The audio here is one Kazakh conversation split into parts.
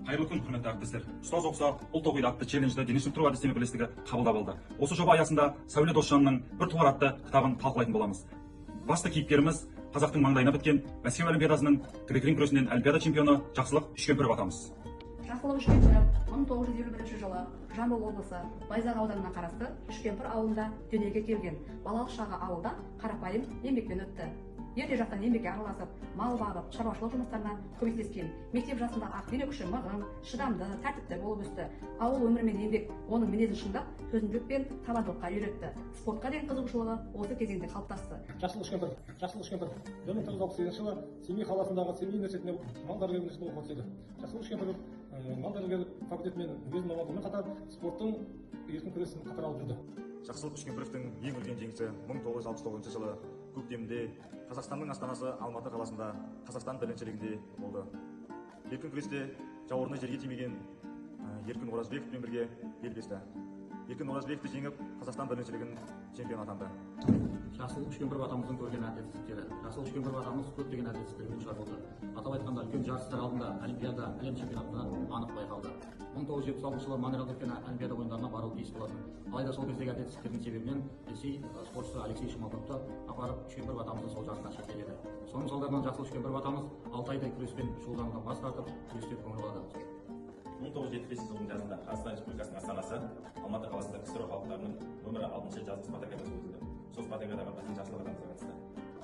Қайырлы күн, құрметті әріптестер! «Ұстаз оқыса, ұлт оқиды» атты челленджді дене шынықтыру әдістеме бірлестігі қабылдап алды. Осы жоба аясында Сәуле Досжанның «Бір тұлпар» атты кітабын талқылайтын боламыз. Басты кейіпкеріміз – қазақтың маңдайына біткен, Мәскеу олимпиадасының грек рим күресінен олимпиада чемпионы Жақсылық Үшкемпіров атамыз. Жақсылық Үшкемпіров 1951 жылы Жамбыл облысы, Байзақ ауданына қарасты Үшкемпір ауылында дүниеге келген. Балалық шағы ауылда қарапайым еңбекпен өтті. Ерте жастан еңбекке араласып, мал бағып, шаруашылық жұмыстарына көмектескен. Мектеп жасында ақ дене күші мығым, шыдамды, тәртіпті болып өсті. Ауыл өмірі мен еңбек оның мінезін шыңдап, төзімділік пен табандылыққа үйретті. Спортқа деген қызығушылығы осы кезеңде қалыптасты. Жақсылық Үшкемпіров. Жақсылық Үшкемпіров 1968 жылы Семей қаласындағы Семей университетіне, мал дәрігер университетіне оқуға түседі. Жақсылық Үшкемпіров мал дәрігер факультетімен, өз мамандығымен қатар спорттың еркін күресін қатар алып жүрді. Жақсылық Үшкемпіровтің ең үлкен жеңісі 1969 жылы көктемде Қазақстанның астанасы Алматы қаласында Қазақстан біріншілігінде болды. Еркін күресте жауырыны жерге тимеген Еркін Оразбековпен бірге белдесті. Еркін Оразбековті жеңіп, Қазақстан біріншілігінің чемпионы атанды. Жақсылық Үшкемпіров атамыздың көрген әділетсіздіктері. Жақсылық Үшкемпіров атамыз көптеген әділетсіздіктерге душар болды. Атап айтқанда, үлкен жарыстар алдында, олимпиада, әлем чемпионатында анық байқалды. 1976 жылы Монреалда өткен олимпиада ойындарына баруы тиіс болатын. Алайда сол кездегі әділетсіздіктердің себебінен Ресей спортшысы Алексей Шумаковты апарып, Үшкемпіров атамызды сол жарыстан шеттетеді. Соның салдарынан Жақсылық Үшкемпіров атамыз 6 айдай күреспен шұғылданудан бас тартып, күресте көңіл аударды. 1975 жылдың жазында Қазақстан Республикасының астанасы Алматы қаласында КСРО халықтарының нөмірі алтыншы жазғы спартакиадасы өтілді. Сол спартакиадаға біздің Жақсылық атамыз да қатысты.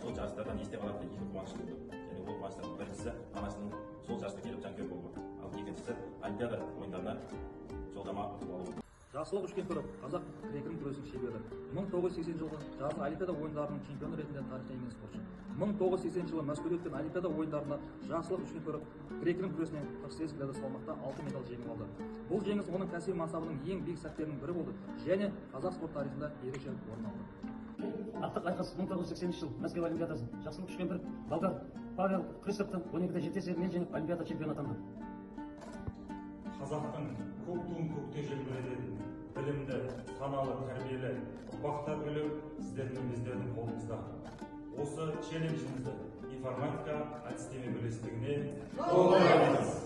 Сол жарыстардан есте қалатын екі қуаныш болды. Және ол қуаныштардың біріншісі – анасының сол жарысқа келіп, жанкүйер болуы, ал екіншісі – олимпиада ойындарына жолдама ұтып алуы. Жақсылық Үшкемпіров – қазақ грек рим күресінің шебері. 1980 жылғы жазғы олимпиада ойындарының чемпионы ретінде тарихқа енген спортшы. 1980 жылы Мәскеуде өткен олимпиада ойындарында Жақсылық Үшкемпіров грек рим күресінен 48 келі салмақта алтын медаль жеңіп алды. Бұл жеңіс оның кәсіби мансабының ең биік сәттерінің бірі болды және қазақ спорт тарихында ерекше орын алды. Ақтық айқас, 1980 жыл, Мәскеу олимпиадасы. Жақсылық Үшкемпіров болгар Павел Христовты 12,7 есебімен жеңіп, олимпиада чемпионы атанды. Қазақтың көк туын көкте желбірететін білімді, саналы, тәрбиелі ұрпақ тәрбиелеу сіздер мен біздердің қолымызда. Осы челленджімізді информатика әдістеме бірлестігіне жолдаймыз.